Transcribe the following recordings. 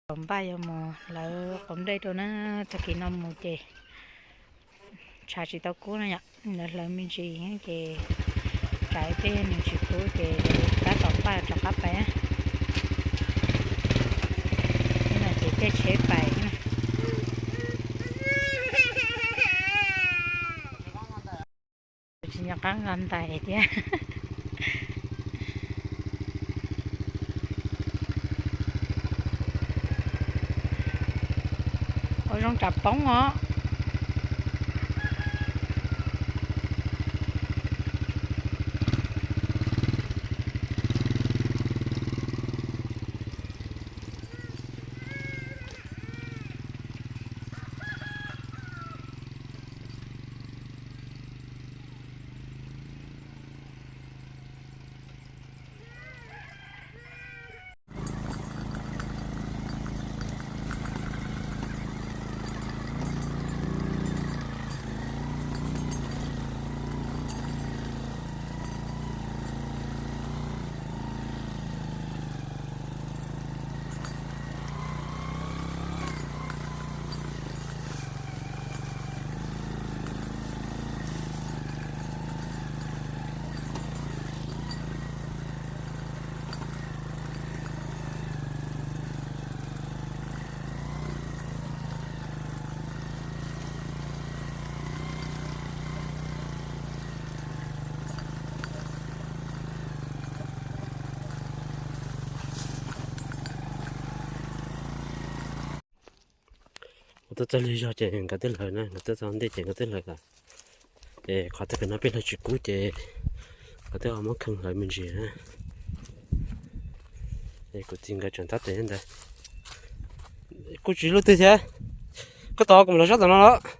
Tom npaj yuav mus hlawv qaum nplej rau na, tag kis no mus ces tshav tsis tau kub no yom, lawv hlawv me ntsis ces tsam tej nws tsis kub ces tab tom npaj rov qab pais na. Ces tej tsheb pais na. Tsis nco qab nqa ntais thiab. Ua zoo tsam poob os. Kuv tuaj txog lig zog ces nkawd twb hlawv na, nkawd tuaj txog ntej ces nkawd twb hlawv lawm. Ces qhov twg no peb hlawv tsis kub ces nkawd twb ho muab kheej hlawv me ntsis na. Es kuv txiv nkawd tseem tab tom ntawd. Kuj tsis lub twg thiab. Koj tos kuv mus lawv sab tom no los.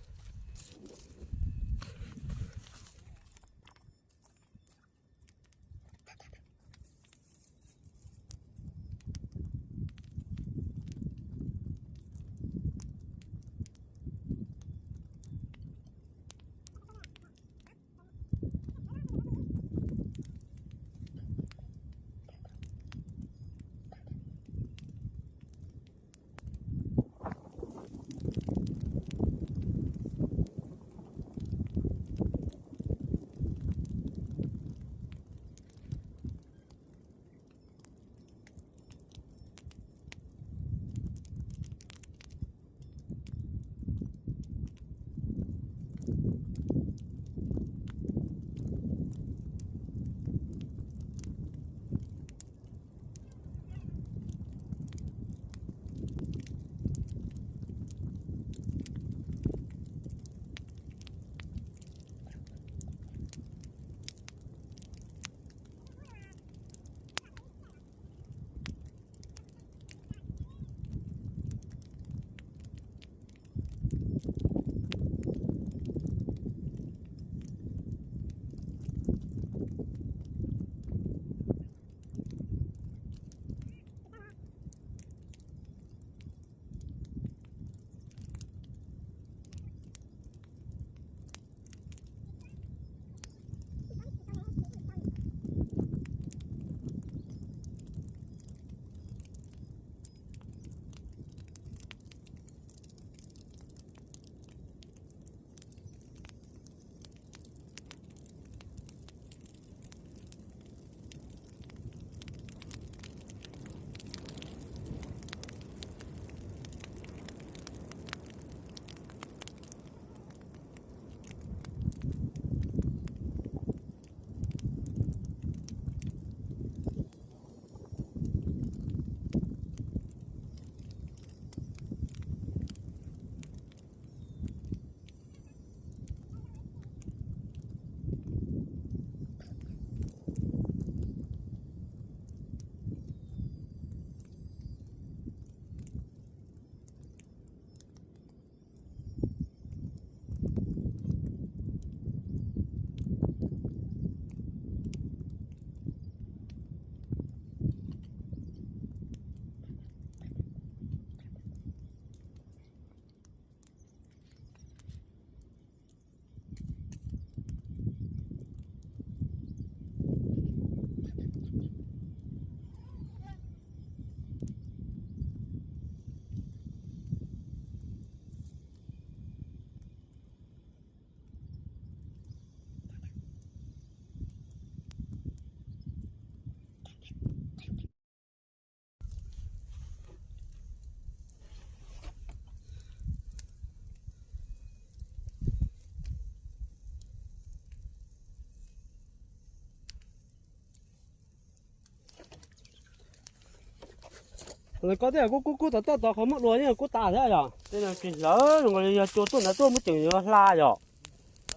Koj tej kub kub kub tod toj tod qhov muab dua yeej kub tas thiab yom. Tej no tsis hlawv zoo li yog cua tuaj ntawd tuaj muab ceem yuav hla yom.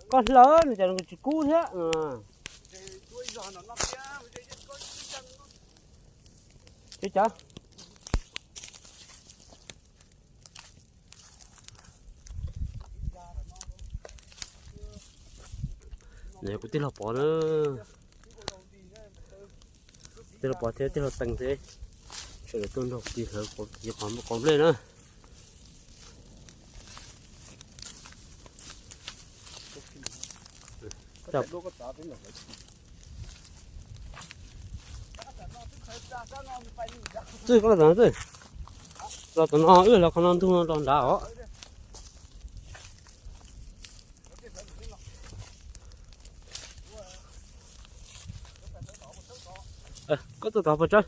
Koj hlawv no ces nws tsis kub thiab. Ces cav Kuv tij laug Pov na, tij laug Pov thiab tij laug Tees thiab, sawv daws tuaj nrog kuv tij hlawv qos nplej na. Txij koj los tom no, txij los tom no, wb los qhov no ntug no los nrad os. Koj tuaj tod puas tsawg?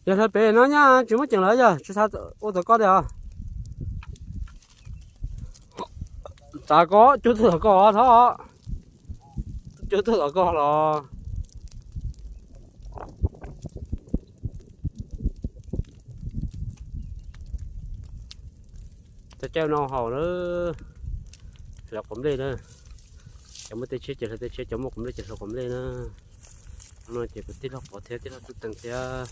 Yog hlawv pem no nyaj tsis muaj ceem lawm yog tsis xav ua tom koj li os. Txav koj cua tuaj tom koj thov, cua tuaj tom koj los. Cov caij no haus na, hlawv qos nplej na. Cov muaj tej tshiab ces hlawv tej tshiab, cov muaj qos nplej ces hlawv qos nplej na. No ces kuv tij laug Pov thiab tij laug Tub Tees thiab,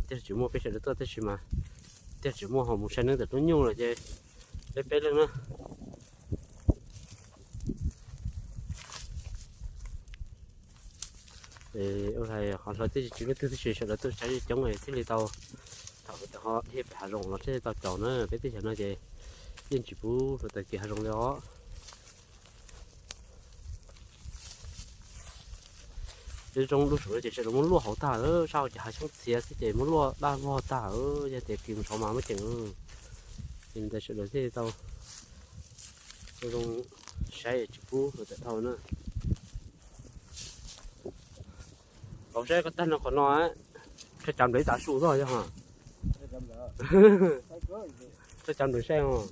tij laug Tsim Muaj peb sawv daws tuaj tab sis mas tij laug Tsim Muaj ho mus saib neeb ntawm lub nyuj lawm ces peb peb leeg na. Ua li qhov hlawv tib si tsis muaj leej twg tib si, sawv daws tuaj saib coob thiaj li tau. Thaum hais tias ho dhia pem hav zoov los thiaj li tau caum na, peb teb chaws no ces yeej tsis pub hluav taws kis hav zoov li os. Zoo zoo lub saum no ces sawv daws muab luaj hauv tag lawm, sab hauv ces hav xyoob txiav xwb ces muab luaj daj vog tag lawm, yog tias kis mus tshov mas muaj ceem. Ces li ntawd sawv daws thiaj li tau zoo zoo saib tsis pub hluav taws dhau na. Kauv saib koj tag no qhov no, txhob tsav nplawm ib tav su txog yog, txhob tsav nplawm saib os.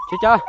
Tsis cas.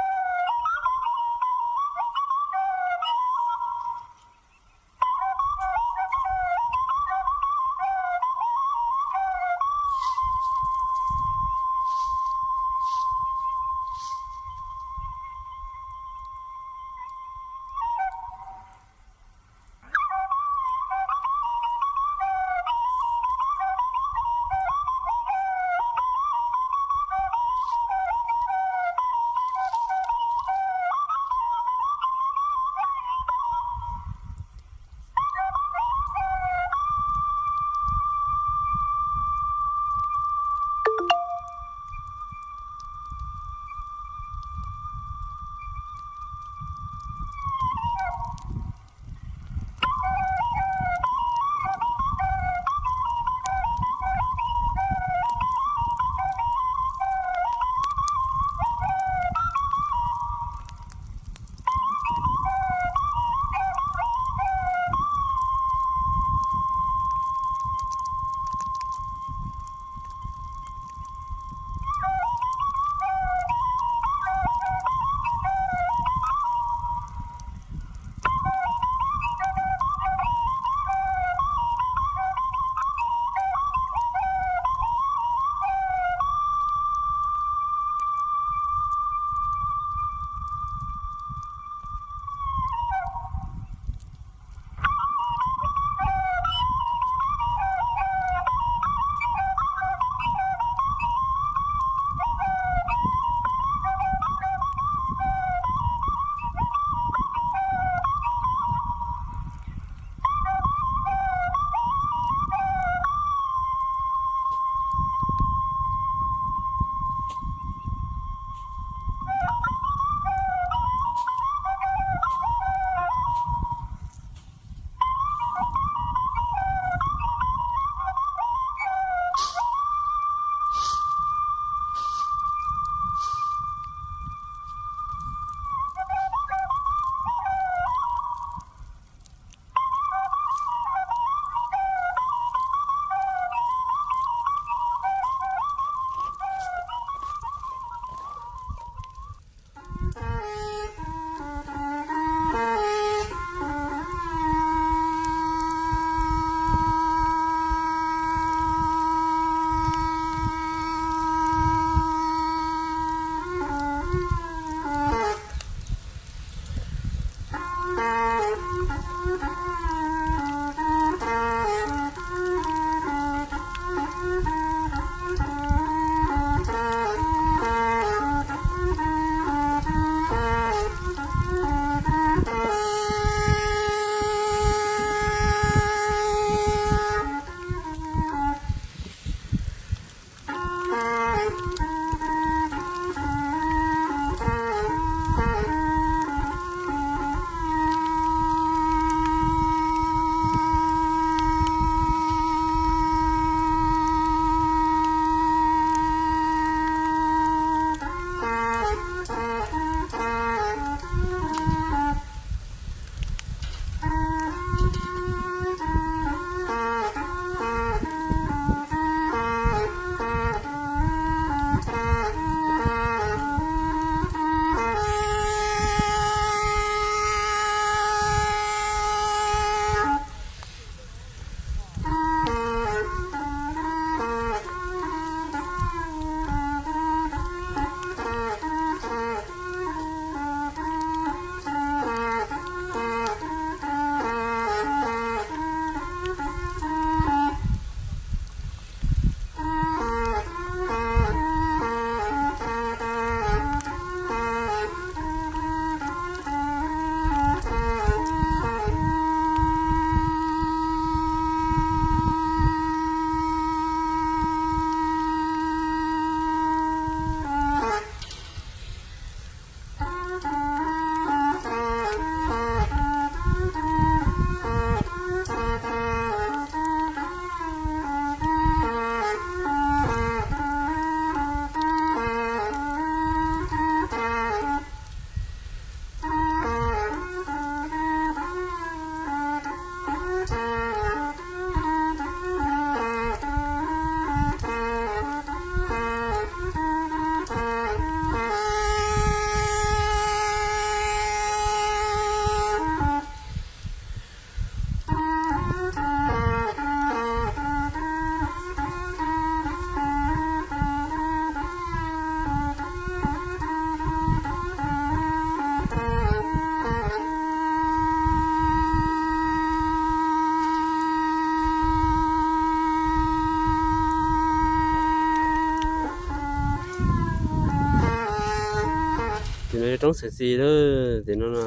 Roob Xeev Xis lawm tim no na.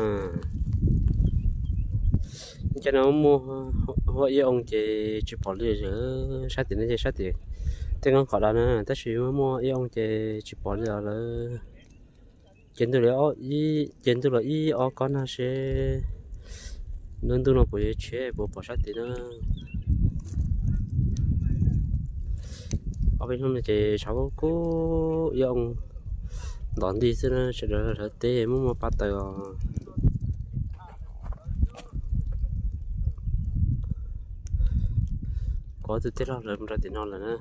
Ncav no muaj huab ib oo ces tsis pom li. Sab tim no ces sab tim tej qoob qhov dawb na, tab sis muaj ib oo ces tsis pom li os lawm. Ces ntuj los ib, ces ntuj los ib ob kob nag seb lub ntuj no puas yuav tshiab puas pom sab tid na. Ob peb hnub no ces tshav kub kub ib oo ntov nti xwb na, sawv daws hlawv teb muaj muaj pab taws os. Kuv ob tug tij laug lawv mus rau tim no lawm na.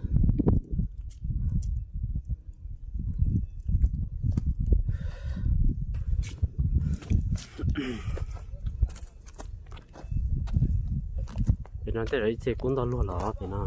Pem no tej zaum ib txhia kub ntau luaj los pem no.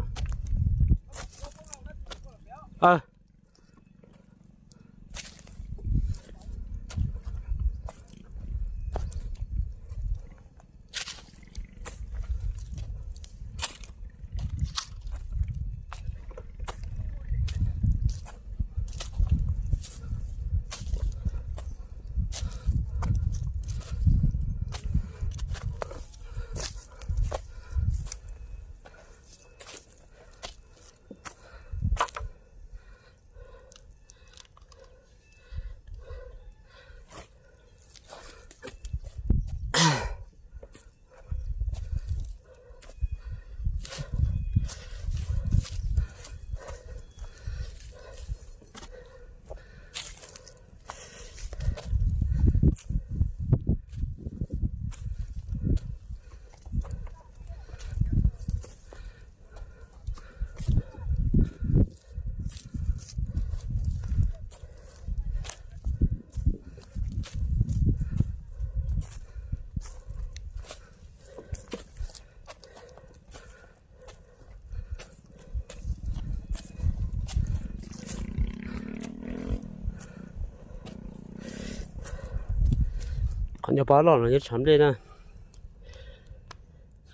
Qhov ncho pa loj no yog tshav nplej na.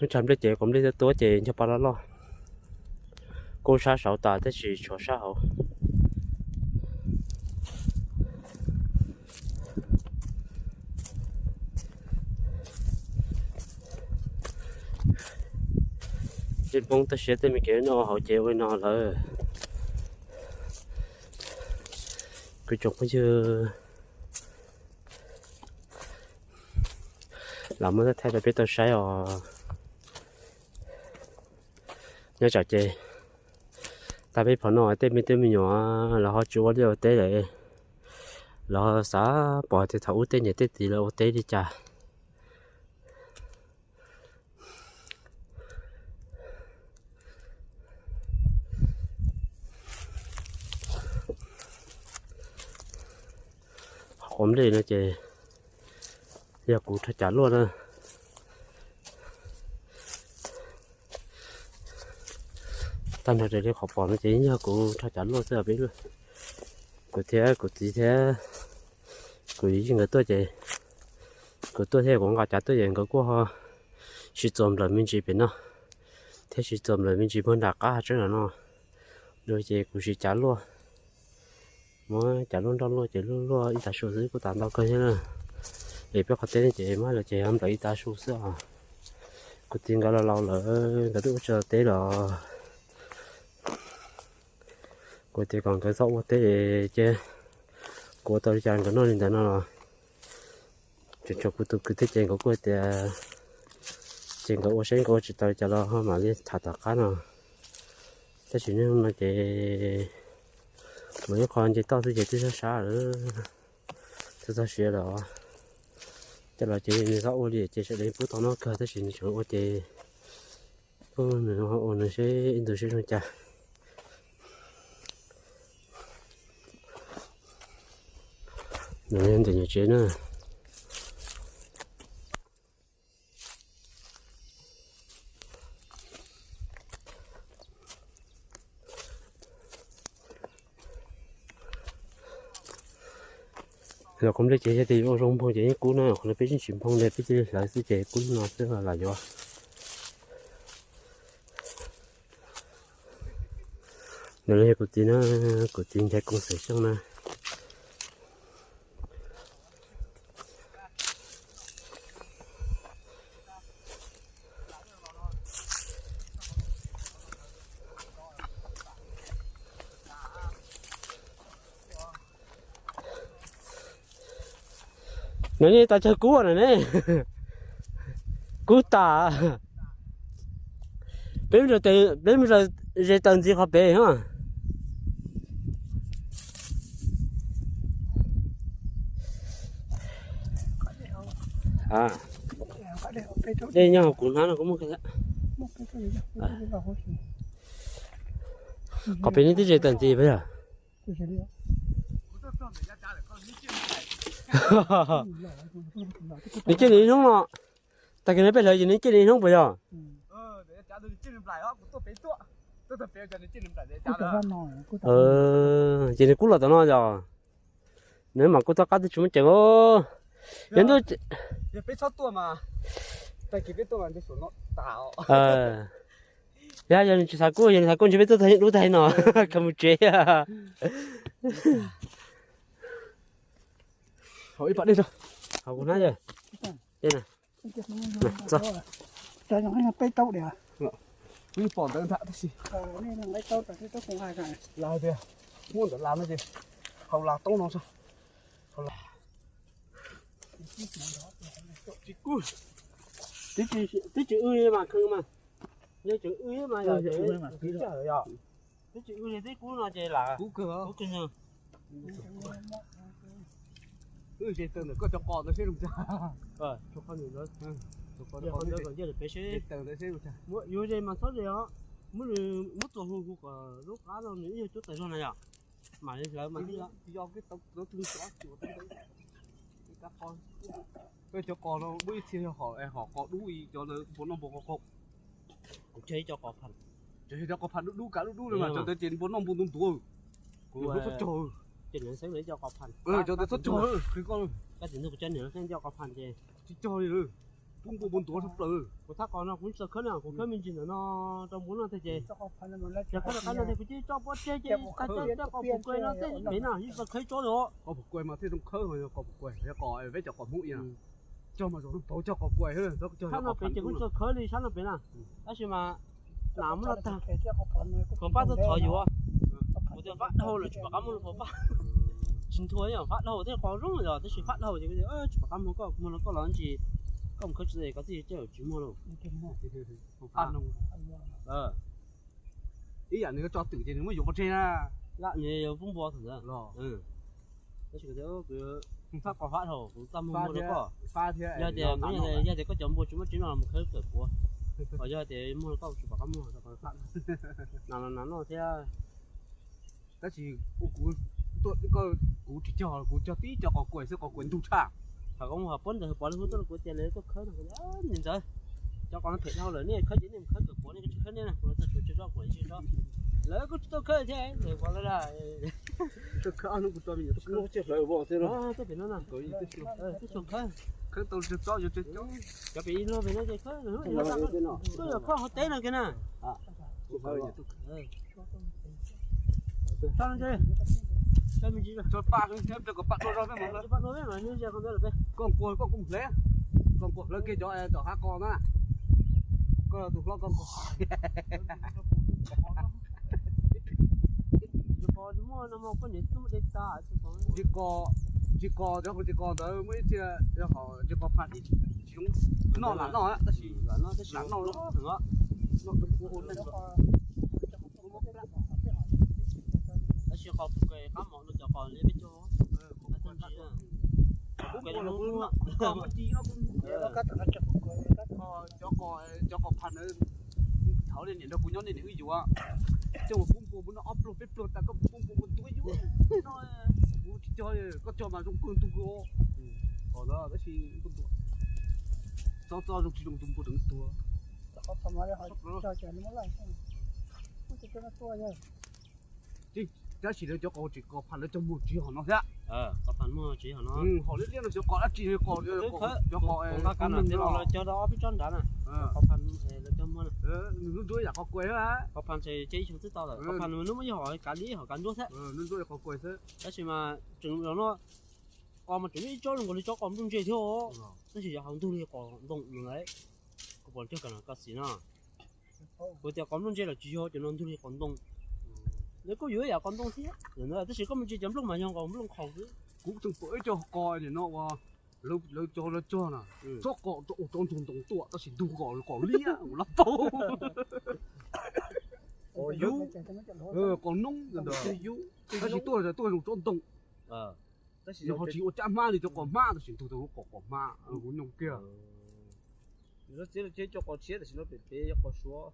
Tshav nplej ces kom nplej tuab tuab ces ncho pa loj loj. Kub sab saud tas tab sis tshuav sab hauv. Tej Hmoob toj siab tej me kev noj hauv ces ua li no lawm. Kuv tsoom phooj ywg, lam muab thaij rau peb tau saib os. Nyob tsam ces tag peb phom no tej me tub me nyuam los ho tsis ua liaj ua teb lawm, los xav pom tias thaum ub tej niam tej txiv lawv ua teb li cas. Qhov nplej no ces yog kuv rho cav luaj na. Tag nrho raws li qhov pom no ces yog kuv rho cav luaj xwb os peb. Kuv thiab kuv txiv thiab kuv yij nkawd tuaj ces, kuv tuaj thiab kuv nqa cav tuaj ces nkawd kuj ho siv txuas nplawm me ntsis pem no thiab siv txuas nplawm me ntsis puag nram qab hav tseeb no. Ces kuv siv cav luaj, muab cav luaj nroj luaj ces luaj luaj ib tav su xwb kuj tas ntau kawg thiab na. Es peb qhov teb no ces muab los ces nplawm ib tav su xwb os. Kuv txiv nkawd laus laus lawm nkawd twb ua tsis tau teb los kuv tias kom nkawd txhob ua teb ces kuv ua tau li cas nkawd noj li ntawd no los tseem tshuav kuv tus kwv thiab ces nkawd kuj tias ces nkawd ua saib nkawd ua tsis tau li cas los ho mam li tham tom qab no. Tab sis hnub no ces mus ib qho nce toj xwb ces twb sab sab lawm, twb txog siav lawm. Coj los ces nws txhob ua li ces sawv daws pub tau noj kawg tab sis nws tseem ua ces ua nws seb ib ntu seb zoo cas. Nws ntawm nyuag tsev na. Los kuv nplej ces yog tias yuav ua zoo nphoo ces yeej kub na, qhov no peb tsis nphoo li peb cia li hlawv xwb ces kub no xwb los yuav. Nws los yog kuv txiv na, kuv txiv ncaig koom xeem xyoo na. No nej tas chaw kub no ne, kub tas. Peb, peb mus ze taws ntxiv qhov pem no. Dej nyob hauv kuv hnab no kuv muaj. Qhov pem nej twb ze taws ntxiv peb yog. Nws ciaj nws ib hnub no, tag kis no peb hlawv ces nws ciaj nws ib hnub puas yog? Ces nws kub los tom no yog. Nws mam kuj txoj qab twb tsis muaj ceem os. Yog ntuj, yog, yog nws tsis xav kub, yog nws xav kub ntshe peb tuaj tag dub tag no, khaws mus tsev. Hauv kuv hnab. Peb taub diam. Pom ntawd ntag tab sis, lawv tias muab ntawm las no ces hauv las taub no. Tsis kub, twb tsis w li mas kheev mas, yog tseem w mas yog, twb tsis w li twb kub no ces lam kub kawg. Wb ze taws ntawm koj cov qos ntawd seb zoo cas. Yus ze mas txhob ze os, muab, muab txuas hu hu kom lub qab no nws ib yog cuab taws zog na yom. Mam li hlawv mas thiaj yog. Koj cov qos no muaj ib txhia yog hom, hom qos dub cov ntawd npua noj npua qaug qaug. Kuv tseg ib co qos pham. Cov qos pham dub dub kav dub dub li mas cov ntawd ces npua noj npua ntuav ntuav. Kuv txhob cog. Cov ntawd txhob cog, qhia koj. Koj txiv ntuj kuv cov niam no xeeb cov qos pham ces tsis cog li. Pub npua npua ntuav sab plaws. Kuv thab qos no kuv tsis tau khawb na, kuv khawb me ntsis ntawm no rau npua noj tag ces, yog khawb rau qab no tias kuv cia li tso pov tseg ces tag tej qos pum kuav no tej pem no yeej tsis tau khawb tsob li. Qos pum kuav mas thiaj zoo khawb, yog qos pum kuav, yog qos peb cov qos Hmoob ib yam. Cog mas zoo pauv cog qos kuav. Sab no pem ces kuv tsis tau khawb li sab no pem na. Tab sis mas nas muab no tag, qos pab tuaj thov yus, kuv tias fab dhau lawm tsis pom qab muag lub qos pab. Tsis nthua, fab dhau thiab qos zoo yog tab sis fab dhau ces tsis pom qab muag, koj muag los koj los ntsis, koj mus khawb tsis tau koj txij coj tsis muag lauj. Ib yam nws tso twm ces nws muab yuav pov tseg na. Lam nws yuav pub npua thaum ntawd los. Tab sis kuv tias kuv fab qos fab dhau kuv txaj muag muag rau koj. Yog tias, yog tias koj cov npua tsis muaj tseeb no mus khawb kawm puav, ho yog tias muag rau koj tsis pom qab muag. Nas los nas noj thiab. Tab sis kuv, kuv tsis cog, kuv cog tib co qos kuav xwb, qos kuav ntug tshaj. Thaum koj mus hauv puab ntawd pom lawv hu tuaj rau kuv tias lawv tuaj khawb no, kuv tias niam ntxawm, cov qos no phem dhau lawm, nej khawb ces nej mus khawb kawm puav, nej tsis khawb nej na, kuv los txog tsuas tsis tso kuv tsis tso. Lawv kuj tsis tuaj khawb thiab, lawv pom lawv na. Tuaj khawb ob hnub kuv tso me nyuam tuaj khawb. Tuaj pem no na. Tuaj khawb, khawb tau tsob yuav tsob. Cov pem ib luag pem no ces khawb, tuaj yog khawb hauv teb no kiag na. Koj nquag koj kuj mus hlawv, koj nquag hlawv kiag cov tom hav qos na. Koj tus hlob koj nquag. Ntsis qos, ntsis qos ntawd muaj ib txhia, ntsis qos ntawd muaj ib txhia, ntsis qos pham ib tsis zoo noj, lam noj tab sis lam noj. Tab sis qos kuv qab mom no cov qos li peb caug. Kuv qos muaj ci no, cov qos, cov qos pham ntawd, thaum nej niam nrog kuv nyob nej niam wb yuav, coj mus pub npua npua noj ob pluag peb pluag tas koj pub npua npua ntuav yuav no. Kuv tsis cog, koj cog mas zoo kawg ntug kawg os. Qos ntawd tab sis txob txob zoo tsis zoo tus npua tseem tuag. Tab sis lawv cov qos tsis qos pham lawv cog muag tsis hom no thiab. Hom liab liab no cov qos dab tsi, qos, cov qos nqa kav no, lawv cog rau ob peb tsob nrad na. Qos pham lawv cog muag na. Nws hnub nruab yam qos kuav thiab. Qos pham ces ib xyoo twb tau lawm, qos pham nws hnub muaj ib hom kav liab ib hom kav nruab thiab. Hnub nruab yam qos kuav xwb. Tab sis mas tseem los no, qos mas tseem muaj ib tsob zoo nkaus li tsob qos nplooj ntse thiab os. Tab sis yog hauv ntug li qos ntoo no lawm. Kuv pom cog kam no koj xim no. Kuv tias qos nplooj ntse los tsis yog, cov no ntug li qos ntoo. Lawv kuj yuav ib yam qos ntoo thiab, tab sis koj me ntsis cov nplooj mas yog qos nplooj qhaus xwb. Kuv tseem pom ib co qos nim no uas Lawv cog lawv cog na, tsob qos ua rau ntug ntoo tuaj tab sis ntug qos qos liab ua lab paug. Qos noob ntag, tab sis tuaj tuaj zoo tsob ntoo. Nws ho tsis ua cab hmab li cov qos hmab tab sis ntug tau lub qos qos hmab, kuv nyooj kiag. Nws txiav cov qos tshiab tam sim no pem pem yog qos suav.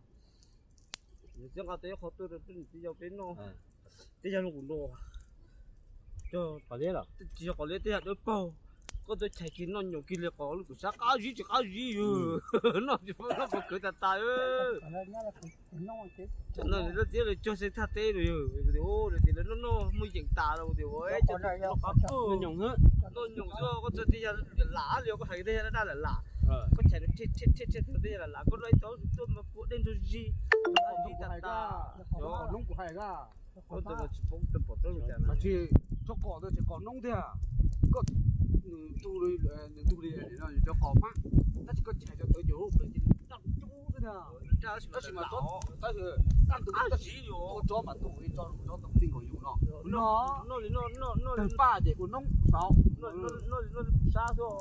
Nws txiav nqa tau ib qho tuaj rau peb niam txiv yau peb noj. Tej yam li kuv nrog, tsis yog qos liab tej yam dawb paug. Koj tuaj chais kiag noj nyoos kiag li qos lub kuv sab qab zib tsis qab zib yog noj tsis noj pov khwv tas tas. No lawv txiav lawv cog xeeb thaj teb lawm yog tias lawv noj noj muaj yeem tas lawm tias ua noj nyoos xwb, koj txog tej yam lam lam li koj hais tej yam daj daj lam lam, koj chais rhe rhe rhe tej yam lam lam koj noj ib tau tuaj mas kua dej nrog zig, zig tas tas. Noob kuv hais na, tsis pom tsob zoo cas. Tsis tsob qos ntawd tsis qos noob tiag, koj nws ntug li cov qos hmab, tab sis koj chais cov tawv cov plaws ces daj cub xwb tiag. Tab sis mas tab sis daj ntug tab sis tua tsob mas tua tsob ntoo txij nkaus yus no. No, tawg paj ces ua noob saud.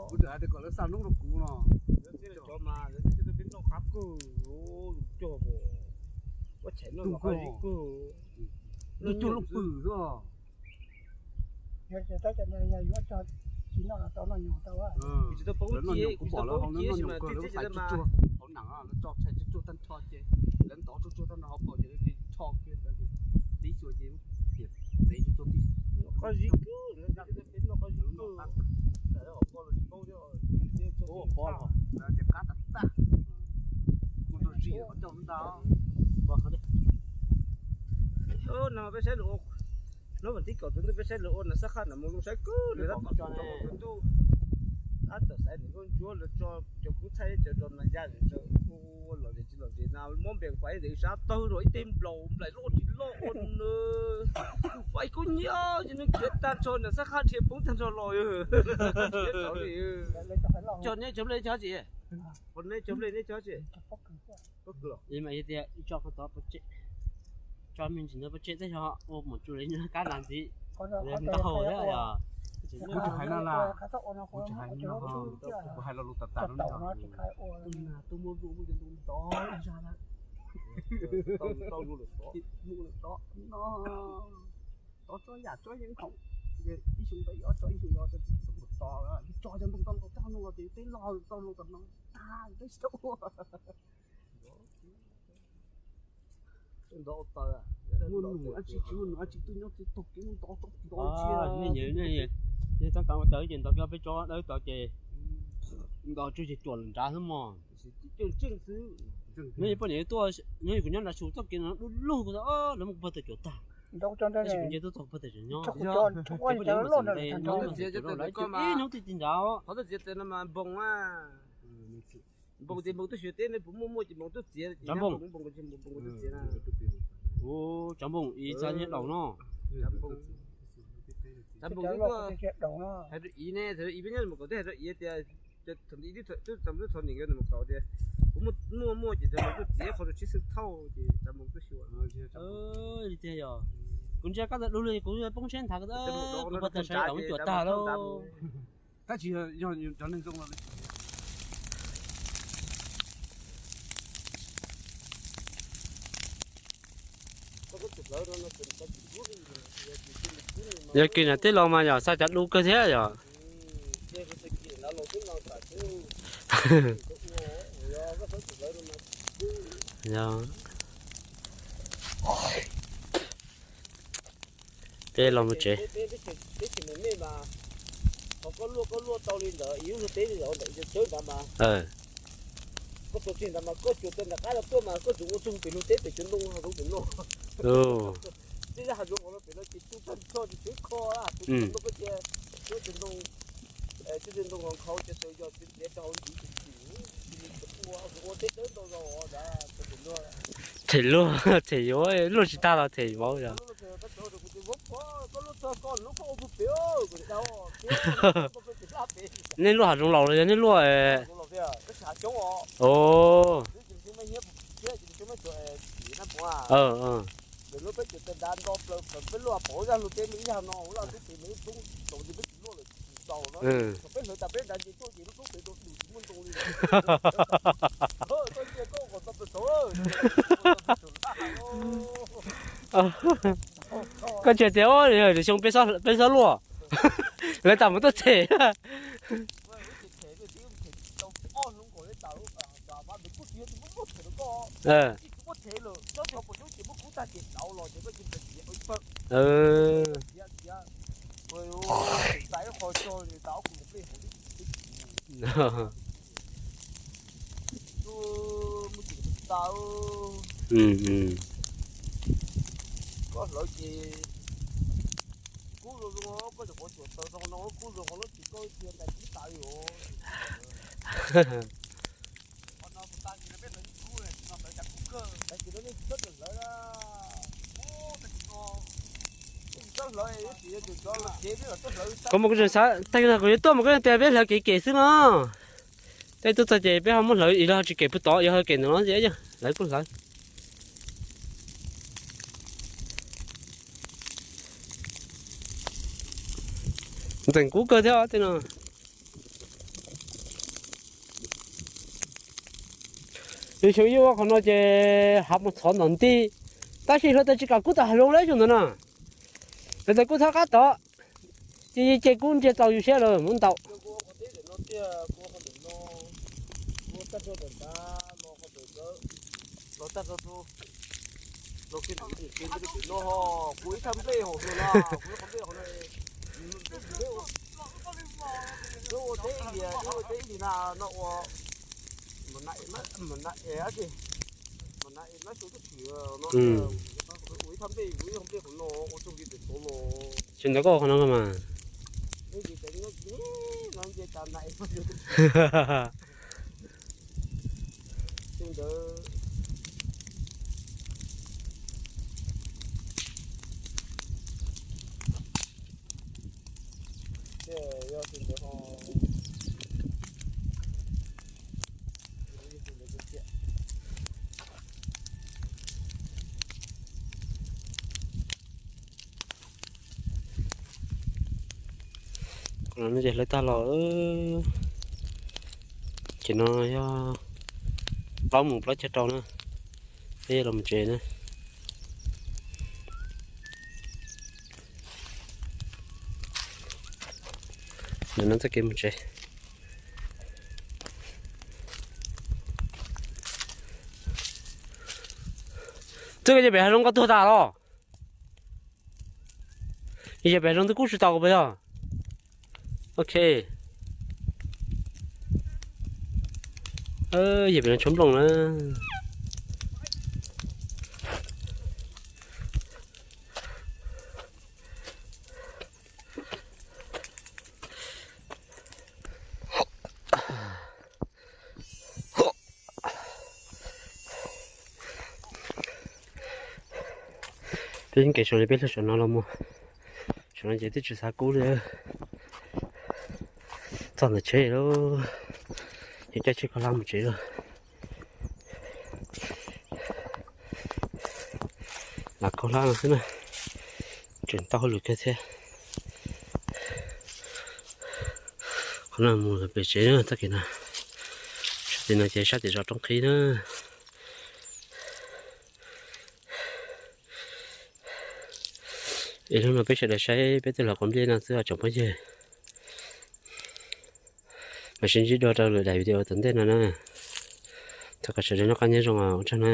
Kuv tseem hais tias kom lawv xa noob rau kuv no. Ntug kawg, ntug kawg lub pwm xwb. Lawv noj nyoos kuv pom lawv hauv lawv noj nyoos kawg lawv txhais tsuag tsuag hauv nam lawv tso txhais tsuag tsuag tag nrho ces lawv ntov tsuag tsuag tag nrho hauv paus ces lawv cia li rho kiag tib xyuas ces tias tev tsuag tsuag tib. Qab zib kawg, qab zib kawg. Ces qab tas tas, kuv nrog zib qhov coj ntag. No peb saib lawv, no mas tib kaum tus ntuj peb saib lawv ua nas xab qhaj na mus zoo saib kawg li tab tom tsaus ntuj. Tab tom xaiv nws nkauj ntsuab lawv tso cov kub txhaij cov ros nas ya ua los zes tsis los zes na mob npees fais ntawm sab tawg rau ib teg nplaum nplaim loj tsis loj ua nws fais kub nyiab ces nws khiav tag nrho nas xab qhaj dhia poob tag nrho los. Cog neb cog nplej cog tsis, neb cog nplej neb cog tsis. Tso qhov tod, tso me ntsis ntawd pov tseg tej xyov ua mus tsuj li kab nas ntxiv ntau thiab yog. Kuv tsis hais no na, kuv tsis hais no, kuv hais lo lus tas tas rau nej. Tus nas tuaj muaj nplooj muaj cov ntoo ntov zag lawm. Mus lawm tod no, tov tsob yam tsob yeeb khoom, ib xyoo tau ib ob tsob, ib xyoo tau tsob, tso cov ntoo tau los tag no los ces peb loj tau los tom no tag peb tsis tau ua. Muaj num dab tsi tsis muaj num dab tsi tuaj nyob txij tog kev ntov tsob ntov ntsia. Nej txab kav ua tawv ces ntov kiag peb tsob dawb tod ces ntov tsuag ces cuam lawm nrad xwb mog. Neb poj niam tuaj, neb kuv nyob nrad su txoj kev no du lug, lawv muab kuv pawg tawm cuam tag. Tab sis kuv nce tuaj txog kuv pawg tawm cuam nyob, poj niam mus txog ntev nyob ib hnub twg ti nrad. Qhov tuaj txiav taws no mas npoos a. Npoos ces npoos tuaj xyuas teb ne, puas muaj muaj ces npoos tuaj txiav. Tsav npoos, tsav npoos ib txha nyiaj daus no. Tsav npoos, tsav npoos twb tuaj hais rau iv ne, hais rau iv peb nyob mus kaum teb hais rau iv tias, thaum ntawd iv twb txog mus kaum tias kuv muaj muaj ces tsav npoos tuaj txiav qhov rau tsheb xeeb thauj ces tsav npoos tuaj xyuas. Li tiag yog, kuv ntsia koj tawm dub lug kuv poob tsheb nthav, kuv pawg tawm sawv daws muab cuam tag lauj. Tab sis yog cov neeg zoo no. Yog kis nas teb los mas yog xa cov dub kawg thiab yog. Peb los mus tsev. Koj luaj koj luaj tau li ntawd ib lub teb li ntawd ntawm cawv ntawd mas, koj tuav txij ntawd mas koj cuag tau nram qab los tuaj mas koj tsuas ua txog pem lub teb pem cov ntoo hav zoov pem no. Tej hav zoov no pem no ces tsuj tag nrho ces tsev kho, tsuj tag nrho ces tsuj cov ntoo, tsuj cov ntoo nkhaus ces txawm yog txiav txiav rau hauv ntxiv ces tsis ua, ua teb dawb ntau zaus ntawd. Them luaj, them yuav luaj tsis tag los them vauv yog. Nej luaj hav zoov laus los yog nej luaj? tau no. Peb hlawv tas peb nrad nce tuaj ces lub roob pem rau dum tsis muaj ntoo li. Koj ntsia tias xyoo peb xob luaj, lawv tas mus tuaj them. Koj hlawv ces kub zoo zoo, koj cov quav tsuam taws zoo no kub zoo qhov lub tsis koj cia ntais kub tas li os. Koj mus kuv tseem xav tag kuv yuav tuaj mas koj tias peb hlawv kev kem xwb no. Tej tuaj txog ces peb ho muab hlawv ib los tsis kem puag tod, yog ho kem ntawm no ces lawv kuj hlawv. Ntxeem kub kawg thiab tej no. Yus xyoo yus ua qhov no ces hav mus txhov ntom nti, tab sis hluav taws tsis kam kub tawm hav zoov lawm xyoo ntawd no. Hluav taws kub txhob qab tod, ces ces kub ntsia tau yus siab lawm muab ntaus. Kuv ib thaj nplej hauv no, kuv ib qhov nplej hauv no, ua teb ib lim na no ua, mas na es ab tsi, mas na es nab xyoo twb tshwm no, ua ib thaj nplej, kuv ib qhov nplej hauv no ua txog li pem tod los. Tsis ntawd koj ua qhov no mas. Xyoo ntawd Qhov no ces hlawv tag los, ces no yog plaub moos plaub caug rau na, peb los mus tsev na. Ntawm no txoj kev mus tsev. Twb yog pem hav zoov koj tuag tas los? Yog pem hav zoov twb kub tsis tau puas yog? Ok. Yog pem no tshuav nplooj na. Peb yeej kev saum li peb hlawv saum no los mus. Saum no ces twb tsis xav kub li. Txog ntawm tsheb lawm, ces caij tsheb khaub hlab mus tsev lawm. Lam khaub hlab no xwb na, tseem tau hauj lwm kawg thiab. Qhov no mus pem tsev na, txoj kev no. Sab tim no ces sab tim zos Roob Qhib na. Es hnub no peb sawv daws saib peb tej hlawv quav nplej no xwb os tsoom phooj ywg. Mam sib ntsib dua rau lwm daim video tom ntej no na. Thov kom sawv daws noj qab nyob zoo, ua tsaug na.